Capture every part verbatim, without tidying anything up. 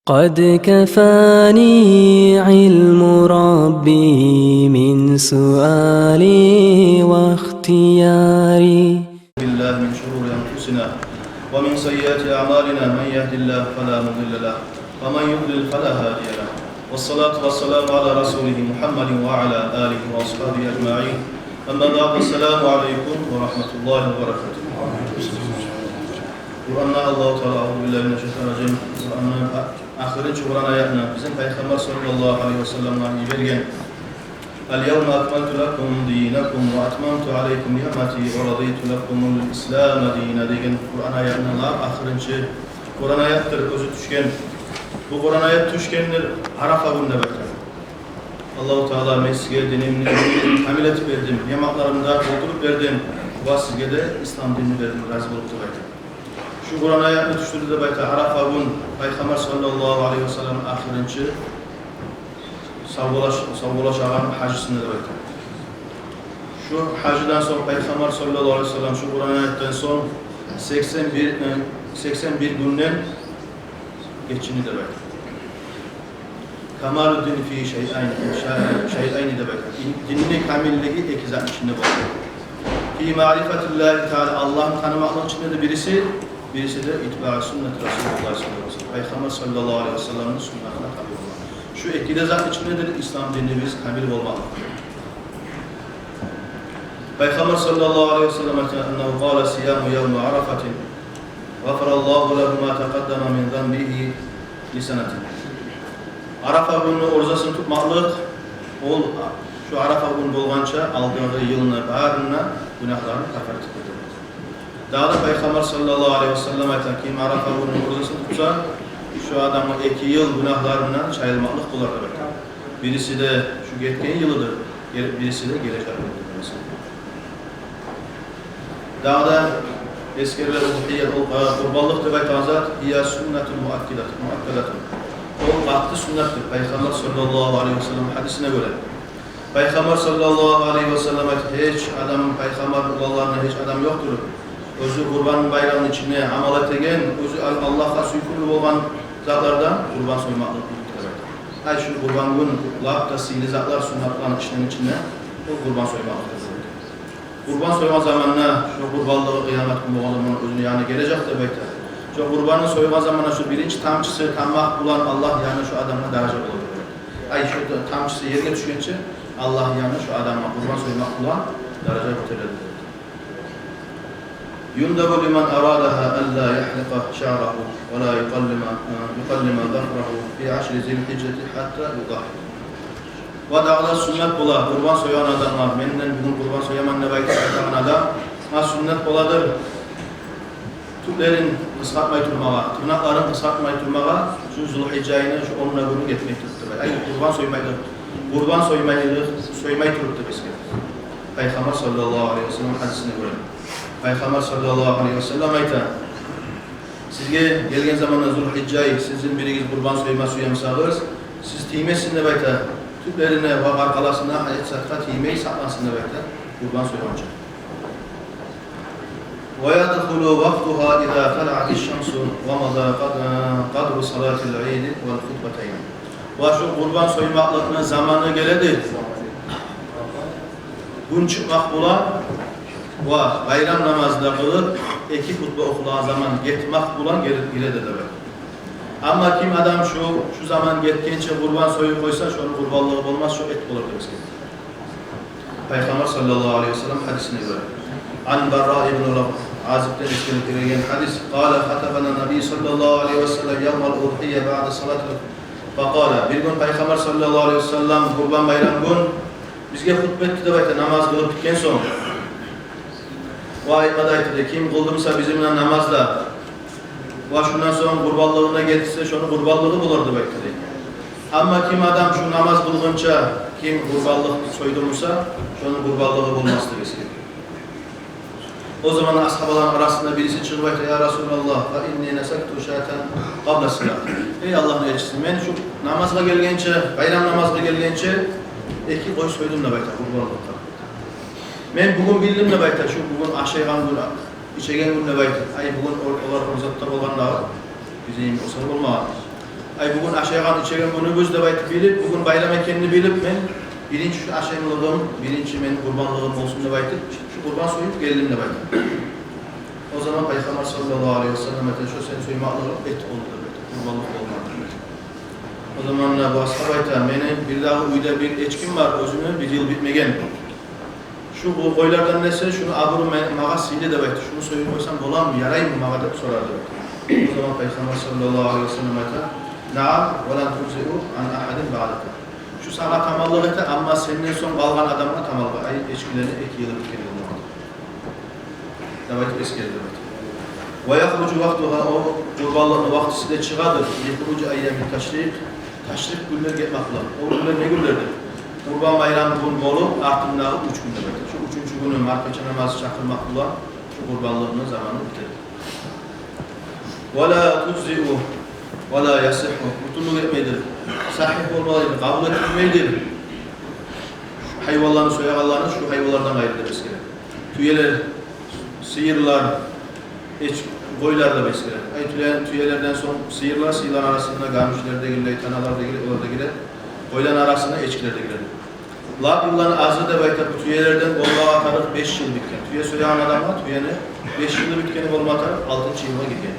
قد كفاني علم ربي من سؤالي واختياري. بالله من شرور أنفسنا ومن سيئات أعمالنا، من يهد الله فلا مضل له ومن يضلل فلا هادي له، والصلاة والسلام على رسوله محمد وعلى آله وأصحابه أجمعين. أما بعد، السلام عليكم ورحمة الله وبركاته. Къуранда Аллагьу Таала, أعوذ بالله من الشيطان الرجيم, Къуранда ахырынчы Къуран аятны бизин Пайхаммар саллаллагьу алайгьи ва салламгъа йиберген: اليوم أكملت لكم دينكم وأتممت عليكم نعمتي ورضيت لكم الإسلام دينا деген Къуран аятны лап ахырынчы Къуран аятдыр оьзю тюшген. Бу Къуран аят тюшгендир Арафа гюнде деп айта. Аллагьу Таала: «Мен сизге динимни, динимни камил этип бердим, ниъматларымны да толтуруп бердим, ва сизге де ислам динни бердим, рази болуп», — деп айта. Шу Къуран аятны тюшдюрдю деп айта Арафа гюн Пайхаммар саллаллагьу алайгьи ва саллам ахырынчы савболаш-, савболашагъан гьажысында деп айта. Шу гьажыдан сонг Пайхаммар саллаллагьу алайгьи ва саллам, шу Къуран аятдан сонг сексен бир, э, сексен бир гюнден гечинди деп айта. كمال الدين في شيئين, ша-, شيئين деп айта. Дин-, динни камиллиги эки затны ичинде бола. في معرفة الله تعالى, Аллагьны танымакълыкъ ичинде де бириси, бириси де اتباع سنة رسول الله صلى الله عليه وسلم, Пайхаммар саллаллагьу алайгьи ва салламны суннатына таби болмакъ. Шу эки де затны ичиндедир ислам динибиз камил болмакълыкъ. Пайхаммар саллаллагьу алайгьи ва саллам айтгъан: أنه قال: صيام يوم عرفة غفر الله له ما تقدم من ذنبه لسنة. Арафа гюнню оразасын тутмакълыкъ, ол шу Арафа гюн болгъанча алдагъы йылны барын да гюнагьларын каффарат этеди. Дагъы да Пайхаммар саллаллагьу алайгьи ва саллам айтгъан: ким Арафа гюнню оразасын тутса, шу адамгъа эки йыл гюнагьларындан чайылмакълыкъ болар деп айтгъан. Бириси де шу гетген йылыдыр, гел-, бириси де гележек йылыдыр. Дагъы да эсгериле, удгьият, ол, э, къурбанлыкъ деп айтагъан зат, هي سنة مؤكدة, مؤكدة. Ол къатты суннатдыр, Пайхаммар саллаллагьу алайгьи ва саллам гьадисине гёре. Пайхаммар саллаллагьу алайгьи ва саллам айтгъан: гьеч адам, Пайхаммарны уланларындан гьеч адам ёкъдур, оьзю Къурбан байрамны ичинде амал этеген, оьзю Ал-, Аллагьгъа сюйкюмлю болгъан затлардан къурбан соймакълыкъ деп айтгъан. Ай, шу Къурбан гюн лап да сыйлы затлар, суннатланы ишлени ичинде ол къурбан соймакълыкъ деп айтгъан. Къурбан сойгъан заманда, шу къурбанлыгъы къыямат гюн болгъан заманда оьзюню янына гележек деп айта. Шу къурбанны сойгъан заманда шу биринчи тамчысы таммакъ булан Аллагь янында шу адамгъа даража болар деп айта. Ай, шу тамчысы ерге тюшгенче Аллагь янында шу адамгъа къурбан соймакъ булан даража гётерилер деп айта. يندب لمن أرادها ألا يحلق شعره ولا يقلم، يقلم ظفره في عشر ذي الحجة حتى يضحي. Ва дагъы да суннат бола къурбан соягъан адамгъа, менден бугюн къурбан сояман деп айтып айтагъан адамгъа суннат боладыр тюклерин къысгъартмай турмагъа, тырнакъларын къысгъартмай турмагъа, шу Зулгьижжа айны шу онна гюню гетмей туруп деп айта. Ай, къурбан соймай туруп, къурбан соймай, соймай туруп деп эсгере. Пайхаммар саллаллагьу алайгьи ва саллам гьадисине гёре. Пайхаммар саллаллагьу алайгьи ва саллам айта: сизге гелген заманда Зулгьижжа ай, сизин биригиз къурбан сойма сюе бусагъыз, сиз тиймесин деп айта тюклерине ва къаркъарасына, гьеч затгъа тиймей сакълансын деп айта къурбан сойгъанча. ويدخل وقتها إذا طلعت الشمس ومضى قد-، قدر صلاة العيد والخطبتين. Ва шу къурбан соймакълыкъны заманы геледи гюн чыкъмакъ булан ва байрам намазны да къылып, эки хутба охулагъан заман гетмек булан геле-, геледи деп айта. Амма ким адам шу, шу заман гетгенче къурбан союп къойса, шону къурбанлыгъы болмас, шо эт болар деп эсгере. Пайхаммар саллаллагьу алайгьи ва саллам гьадисине гёре. عن البراء بن عازب эсгерип гелген гьадис. قال: خطبنا النبي صلى الله عليه وسلم يوم الأضحية بعد صلاة الفطر فقال. Бир гюн Пайхаммар саллаллагьу алайгьи ва саллам къурбан байрам гюн бизге хутба этди деп айта, намаз къылып битген сонг. Ва айтма да айтды: ким къылды буса бизин булан намаз да, ва шундан сонг къурбанлыгъын да гелтирсе, шону къурбанлыгъы болар деп айтды дей. Амма ким адам шу намаз къылгъынча ким къурбанлыкъ сойду буса, шону къурбанлыгъы болмас деп эсгере. О заман асгьабаланы арасында бириси чыгъып айта: يا رسول الله، فإني نسكت شاة قبل الصلاة. Эй Аллагьны элчиси, мен шу намазгъа гелгенче, байрам намазгъа гелгенче эки къой сойдум деп айта къурбанлыкъгъа. Мен бугюн билдим деп айта, шу бугюн ашайгъан гюн, ичеген гюн деп айта. Ай, бугюн ол-, олар оразада болгъан да, бизин осал болмагъан. Ай, бугюн ашайгъан, ичеген гюнюбюз деп айтып билип, бугюн байрам экенни билип, мен биринчи шу ашайгъанлыгъым, биринчи мени къурбанлыгъым болсун деп айтып, шу къурбан союп гелдим деп айтып. О заман Пайхаммар саллаллагьу алайгьи ва саллам айта: «Шо сен соймакълыгъынг эт болду», — деп айта. «Къурбанлыкъ болмады», — деп айта. О заман да бу асгьаб айта: «Мени бирдагъы уьйде бир эчким бар, оьзюню бир йыл битмеген. Шу къо-, къойлардан эсе, шуну абуру ме-, магъа сыйлы», — деп айта. «Шуну союп къойсам боламы, яраймы магъа?» — деп сорады. О заман Пайхаммар саллаллагьу алайгьи ва саллам айта: «Наам, ва лан туджзиу ан ахадин баъдака». Шу сагъа таманлыкъ эте, амма сенден сонг къалгъан адамгъа таманлыкъ, ай, эчкилени эки йылы битген болмагъан деп айтып эсгерди деп айта. «Ва яхружу вакътугьа», о къурбанлыкъны вакътиси де чыгъады. «Яхружу айями ташрикъ», ташрикъ гюнлер гетмек булан. О гюнлер не гюнлердир? Къурбан байрам гюн болуп, артындагъы уьч гюн деп айта. Шу уьчюнчю гюню маркача намазы чакъырмакъ булан шу къурбанлыкъны заманы битеди. «Ва ла туджзиу, ва ла ясихху». Бютюнлюк этмейдир. Сагьигь болмайдыр, къабул этилмейдир. Шу гьайванланы соягъанланы шу гьайванлардан къайры деп эсгерди. Тюелер, сыйырлар, эч-, къойлар деп эсгерди. Ай, тюелер, тюелерден сонг сыйырлар, сыйырланы арасында гамишлер де гире, таналар да гире, олар да гире. Къойланы арасында эчкилер де гире. Лап йылланы азы деп айта, бу тюелерден болмагъа тарыкъ беш йыл битген. Тюе соягъан адамгъа тюени беш йылы битгени болма тарыкъ, алтынчы йылгъа гирген.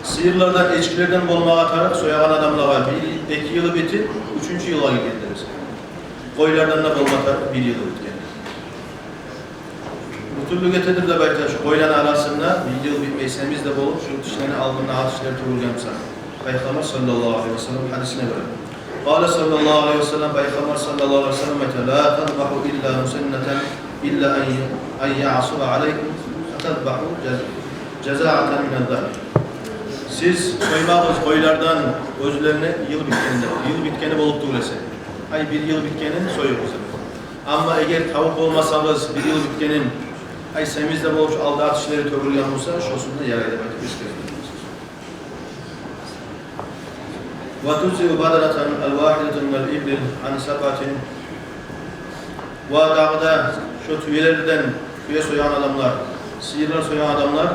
Сыйырлардан, эчкилерден болмагъа тарыкъ соягъан адамлагъа бир, эки йылы битип, уьчюнчю йылгъа гирген деп эсгерди. Къойлардан да болма тарыкъ бир йылы битген. Бютюнлюк этедир деп айта, шу къойланы арасында бир йыл битмей семиз де болуп, шу тишлени алдындагъы тишлери тёгюлген буса. Пайхаммар саллаллагьу алайгьи ва саллам гьадисине гёре. Къала саллаллагьу алайгьи ва саллам, Пайхаммар саллаллагьу алайгьи ва саллам айта: «Ла тазбагьу илла мусаннатан, илла ан, ан яъсура алайкум, фатазбагьу жаз-, жазаатан миназ-загьм». Сиз соймагъыз къойлардан оьзлерине йыл битгенде, йыл битгени болуп тюгюл эсе. Ай, бир йыл битгенин союгъуз. Амма эгер табып болмасагъыз бир йыл битгенин, ай, семиз де болуп, шу алдагъы тишлери тёгюлген буса, шосун да ярай деп айтып эсгерди. «Ва туджзиу баданатан ал-вагьидатан минал ибли ан сабъатин». Ва дагъы да шо тюелерден, тюе соягъан адамлар, сыйырлар соягъан адамлар,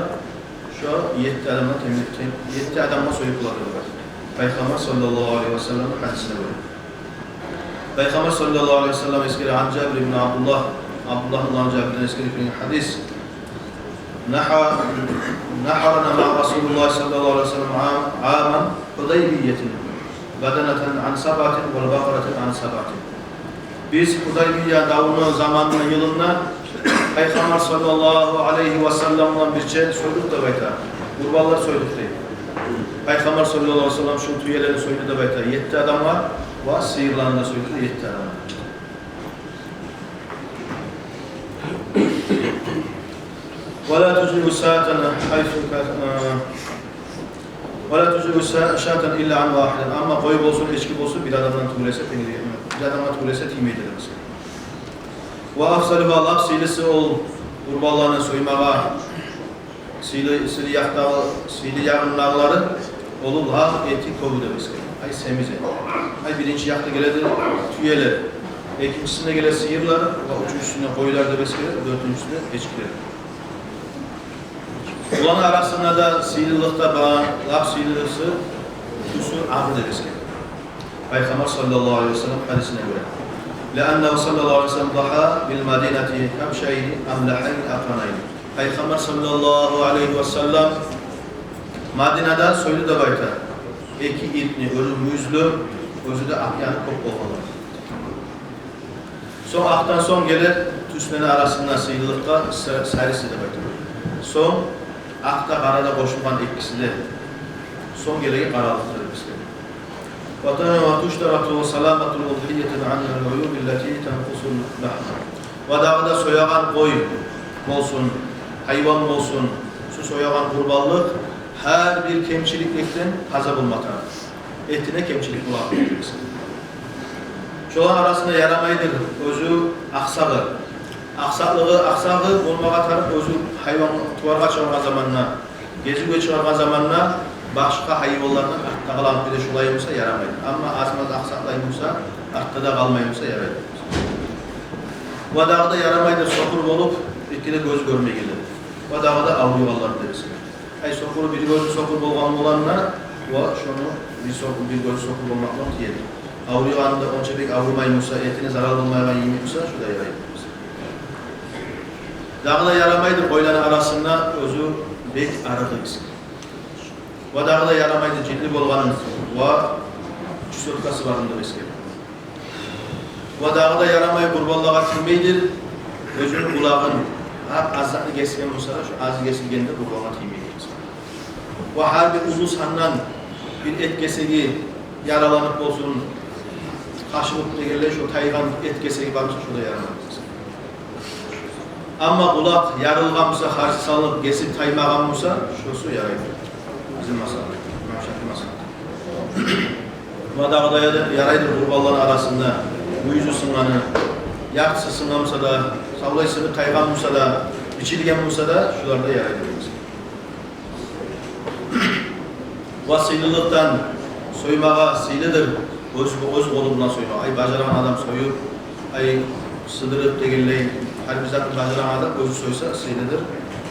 шо етти адамгъа тем-, тем-, етти адамгъа союп бола деп. Пайхаммар саллаллагьу алайгьи ва саллам гьадисине гёре. Пайхаммар саллаллагьу алайгьи ва саллам эсгере, ан Жабир ибн Абдуллагь, Абдуллагь уланы Жабирден эсгере гелген гьадис. Нахьа-, нахьарна маъа Расулиллагь саллаллагьу алайгьи ва саллам аам-, аама Худайбиятин баданатан ан сабъатин вал бакъаратан ан сабъатин. Биз Худайбия давуну заманында, йылында Пайхаммар саллаллагьу алайгьи ва саллам булан бирче сойдукъ деп айта. Къурбанлар сойдукъ дей. Пайхаммар саллаллагьу алайгьи ва саллам шу тюелени сойду деп айта етти адамгъа, ва сыйырланы да сойду да етти адамгъа. «Ва ла туджзиу шатан гьайсу ка-, а, ва ла туджзиу ша-, шатан илла ан вагьидин». Амма къой болсун, эчки болсун, бир адамдан тюгюл эсе, тенги-, бир адамгъа тюгюл эсе тиймей деп эсгере. «Ва афзалугьа», лап сыйлысы ол къурбанланы соймагъа, сыйлы, сыйлы якъдагъы, сыйлы ягъындагъылары, олу лап эти кёбю деп эсгере. Ай, семиз эт. Ай, биринчи якъда геледи тюелер, экинчисинде геле сыйырлар, ва уьчюнчюсюнде къойлар деп эсгере, дёртюнчюсюнде эчкилер. Буланы арасында да сыйлылыкъда ба-, лап сыйлысы тюсю агъы деп эсгере. Пайхаммар саллаллагьу алайгьи ва саллам гьадисине гёре. «Лианнагьу саллаллагьу алайгьи ва саллам дагьа бил Мадинати кабшайни амлахайни акъранайни». Пайхаммар саллаллагьу алайгьи ва саллам Мадинада сойду деп айта эки итни, оьзю мюзлю, оьзю де акъ яны кёп болгъанлар. Сонг акъдан сонг геле тюслени арасында сыйлылыкъда са-, сариси деп айта. Сонг акъ да, къара да къошулгъан экиси де. Сонг гелеги къаралыкъдыр деп эсгере. «Ва та-, ва туштарату саламатул удгьияти анил уюби ллати танкъусул лахма». Ва дагъы да соягъан къой болсун, гьайван болсун, шу соягъан къурбанлыкъ гьар бир кемчиликликден таза болма тарыкъ. Этине кемчилик бола. Шоланы арасында ярамайдыр оьзю акъсагъы. Акъсакълыгъы, акъсагъы болмагъа тарыкъ оьзю гьайван туваргъа чыгъаргъан заманда, гезивге чыгъаргъан заманда башгъа гьайванлардан артда къалгъан кюйде шолай буса ярамайды. Амма аз-маз акъсакълай буса, артда да къалмай буса ярайды. Ва дагъы да ярамайдыр сокъур болуп, эки де гёзю гёрмегенлер. Ва дагъы да авруйгъанлар деп эсгере. Ай, сокъуру, бир гёзю сокъур болгъан, болгъанда, Ва шону бир сокъ-, бир гёзю сокъур болмакъ булан тиеди. Авруйгъанда онча бек аврумай буса, этине зарал болмайгъан йимик буса, шо да ярайды. Дагъы да ярамайды къойланы арасында оьзю бек арыгъы эсе. Ва дагъы да ярамайды жинли болгъаны ва чистоткасы барында эсе. Ва дагъы да ярамай къурбанлагъа тиймейдир оьзюню къулагъын, гьар аз затны гесген буса да, шо аз гесилгенде къурбангъа тиймейдир. Ва гьар бир уллу сандан бир эт гесеги яраланып болсун, къашылып дегенлей, шо тайгъан эт гесеги бар буса, шо да ярамайды. Амма къулакъ ярылгъан буса, харжы салынып, гесип таймагъан буса, шосу ярайды. Бизин масала, имам Шафии масала. Ва дагъы да яра-, ярайды къурбанланы арасында бу юзю сынгъаны, яртысы сынгъан буса да, савлай сынып тайгъан буса да, бичилген буса да, шулар да ярайды. Ва сыйлылыкъдан соймагъа сыйлыдыр оьз, оьз къолу булан соймагъа. Ай, бажарагъан адам союп, ай, сыдырып дегенлей, гьар бир затны бажарагъан адам оьзю сойса сыйлыдыр.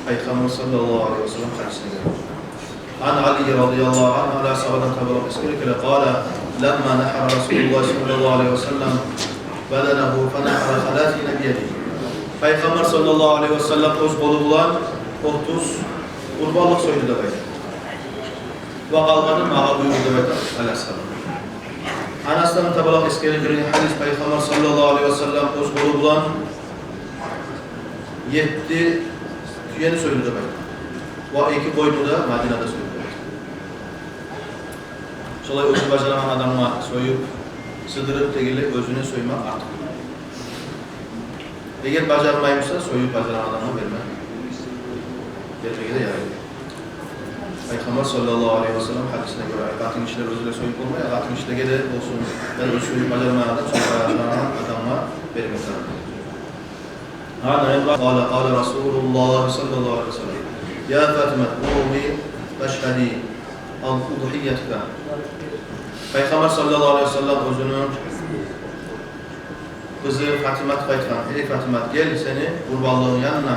Пайхаммар саллаллагьу алайгьи ва саллам гьадисинде гелген. Ан Али радияллагьу ангьу, Али асгьабадан таба эсгере геле, къала: «Ламма нахара Расулуллагь саллаллагьу алайгьи ва саллам баданагьу, фанахара саласина биядигьи». Пайхаммар саллаллагьу алайгьи ва саллам оьз къолу булан отуз къурбанлыкъ сойду деп айта. Ва къалгъанын магъа буюрду деп айта Али асгьаба. Анасдан таба эсгере гелген гьадис, Пайхаммар саллаллагьу алайгьи ва саллам оьз къолу булан етти тюени сойду деп айта. Ва эки къойну да Мадинада сойду деп айта. Шолай оьзю бажарагъан адамгъа союп, сыдырып дегенлей, оьзюне соймакъ артыкъ. Эгер бажармай буса, союп бажарагъан адамгъа берме, бермеге де ярайды. Пайхаммар саллаллагьу алайгьи ва саллам гьадисине гёре, къатын гишилер оьзлери союп болмай, къатын гишилеге де болсун, яда оьзю союп бажармай адам, союп бажарагъан адамгъа берме тарыкъ. Ан Ибн къала, къала Расулуллагь саллаллагьу алайгьи ва саллам: «Я Фатимат, къуми фашгьади ал-удгьиятака». Пайхаммар саллаллагьу алайгьи ва саллам оьзюню къызы Фатиматгъа айтгъан: «Эй Фатимат, гел сени къурбанлыгъынгны янына,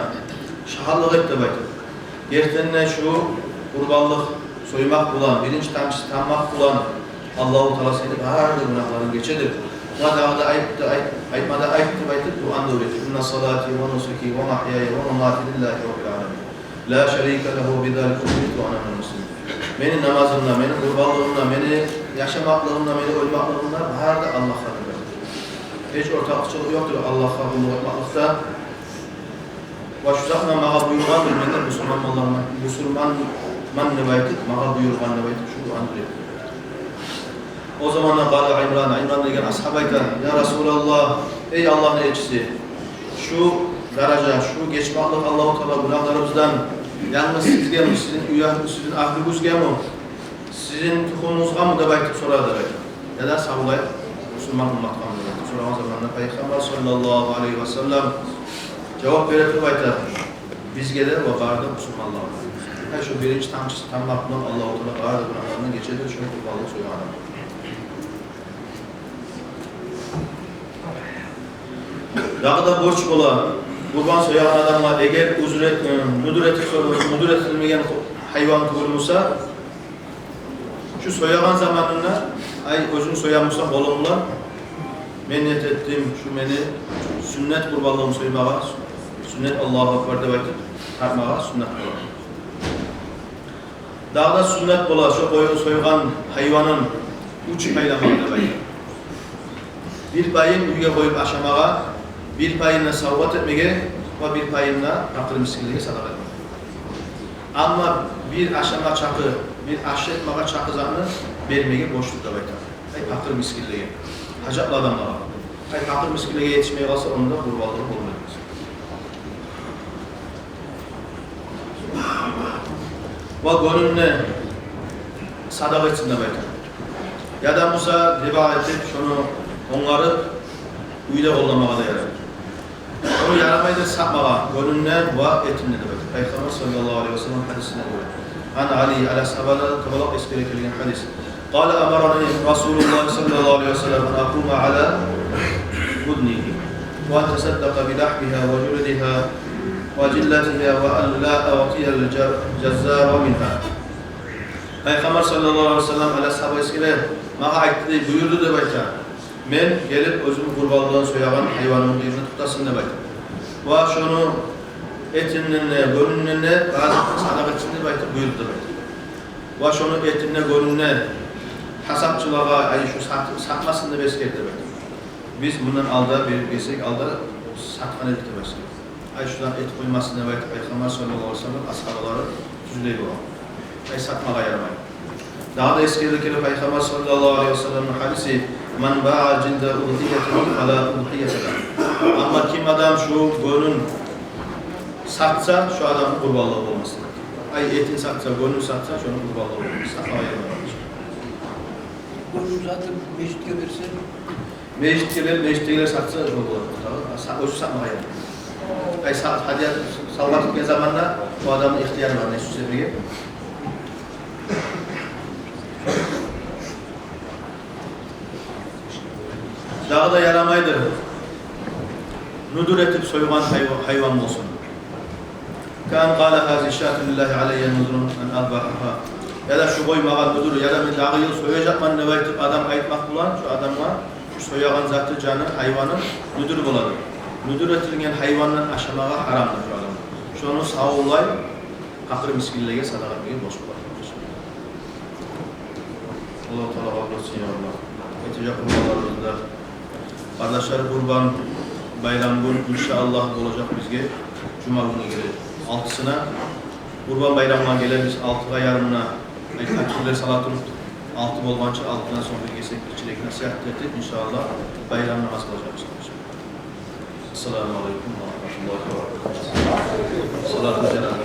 шагьатлыкъ эт», – деп айтып. Гертиден де, шу къурбанлыкъ соймакъ булан, биринчи тамчысы таммакъ булан Аллагьу Таала сени бары да гюнагьларынгны гечедир. Ва дагъы да айт, айт, айтма да айт деп айтып, дуаны да уьйретди: «Инна салати ва нусуки ва магьяя ва мамати лиллагьи раббил аламин. Ла шарика лагьу, ва бизалика умирту ва ана минал муслимин». Мени намазым да, мени къурбанлыгъым да, мени яшамакълыгъым да, мени оьлмеклигим де бары да Аллагьгъадыр. Гьеч ортакъчылыкъ ёкъдур Аллагьгъа къуллукъ этмекликде. Ва шу затны магъа буюргъандыр, мен де бусурманман, бусурманман деп айтып, магъа буюргъан деп айтып, шу дуаны биле. О заманда къала Имран, Имран деген асгьаб айта: «Я Расулаллагь, эй Аллагьны элчиси, шу даража, шу гечмеклик Аллагьу Таала гюнагьларыбыздан янгыз сизгеми, сизин уьягьлю-, сизин агьлюгюзгеми, сизин тухумугъузгъамы?» – деп айтып сорады, деп айта. Яда савлай бусурман умматгъамы деп айтып сорагъан заманда, Пайхаммар саллаллагьу алайгьи ва саллам жавап бере туруп айта: «Бизге де ва бары да бусурманлагъа». Гьай, шу биринчи тамчысы таммакъ булан Аллагьу Таала бары да гюнагьларын гечедир шу къурбанлыкъ сойгъан адамгъа. Дагъы да борч бола къурбан соягъан адамгъа, эгер узур эт-, э, нюдюр этип со-, нюдюр этилмеген гьайван тюгюл буса, шу соягъан заманында, ай, оьзюнг соягъан буса къолунг булан, мен ният этдим шу мени сюннет къурбанлыгъым соймагъа, сюннет, Аллагьу акбар деп айтып, тартмагъа сюннет бола. Дагъы да сюннет бола шо къой-, сойгъан гьайванын уьч пайламагъа деп айта. Бир пайын уьйге къоюп ашамагъа, бир пайын да савгъат этмеге ва бир пайын да пакъыр-мискинлеге садакъа этмеге. Амма бир ашама чакъы, бир аш этмеге чакъы затны бермеге борчдур деп айта. Ай, пакъыр-мискинлеге, гьажатлы адамлагъа. Ай, пакъыр-мискинлеге етишмей къалса, онда къурбанлыгъы болмай. Ва гёнюнден садакъа этсин деп айта. Яда буса, рибагь этип, шону онгарып, уьйде къолламагъа да ярай. Ону ярамайды сатмагъа, гёнюнден ва этинден деп айта. Пайхаммар саллаллагьу алайгьи ва саллам гьадисине гёре. Ан Али, Али асгьабадан таба эсгере гелген гьадис. Къала: «Амарани Расулуллагь саллаллагьу алайгьи ва саллам ан акъума ала буднигьи ва ан атасаддакъа би лагьмигьа ва жулудигьа ва ажиллатигьа ва ан ла уътиял жа-, жаззара мингьа». Пайхаммар саллаллагьу алайгьи ва саллам, гьали асгьаба эсгере, магъа айтды дей, буюрду деп айта. Мен гелип оьзюм къурбанлыкъ соягъан гьайванымны бирин тутасын деп айта. Ва шону этинден де, гёнюнден де бираз садагъа этсин деп айта, буюрду деп айта. Ва шону этин де, гёнюн де гьасапчылагъа, ай, шу сат-, сатмасын деп эсгерди деп айта. Биз мундан алда, бир гесек алда сатгъан эдик деп айта. Ай, шулар эт къоймасын деп айтып, Пайхаммар саллаллагьу алайгьи ва саллам асгьабалары тюзлей болгъан. Ай, сатмагъа ярамай. Дагъы да эсгерилип геле Пайхаммар саллаллагьу алайгьи ва салламны гьадиси: «Ман баа жилда удгьиятин фала удгьията лагь». Амма ким адам шу гёнюн сатса, шу адамны къурбанлыгъы болмас. Ай, этин сатса, гёнюн сатса, шону къурбанлыгъы болмас. Сатмагъа ярамай. Гёнюн сатып межитге берсе, межитге берип, межитдегилер сатса, шо болар. Дагъы са-, оьзю сатмагъа ярамай. Ай, са-, гьадия савгъат этген заманда бу адамны ихтияры бар, не сюйсе бирге. Дагъы да ярамайдыр нюдюр этип сойгъан гьайва-, гьайван болсун. Кан къала: «Гьазигьи шатун лиллагьи алайя нузрун ан азбагьагьа». Яда шу къоймагъа нюдюр, яда мен дагъы йыл сояжакъман деп айтып адам айтмакъ булан, шу адамгъа шу соягъан заты, жаны, гьайваны нюдюр болады. Нюдюр этилген гьайвандан ашамагъа гьарамдыр шу адам. Шону савлай пакъыр-мискинлеге садагъа этмеге борч бола. Аллагьу Таала къабул этсин, я Аллагь. Этежек къурбанларыбызны да. Къардашлар, Къурбан байрам гюн, иншааллагь, болажакъ бизге жума гюню геле алтысына. Къурбан байрамгъа гелебиз алтыгъа ярымына, айтгъан кюйлер сала туруп, алты болгъанча, алтыдан сонг бир гесек гиччирек насигьат этип, иншааллагь, байрам намаз къылажакъбыз. Ассаламу алейкум ва рагьматуллагьи ва баракатугь. Салату жаназа.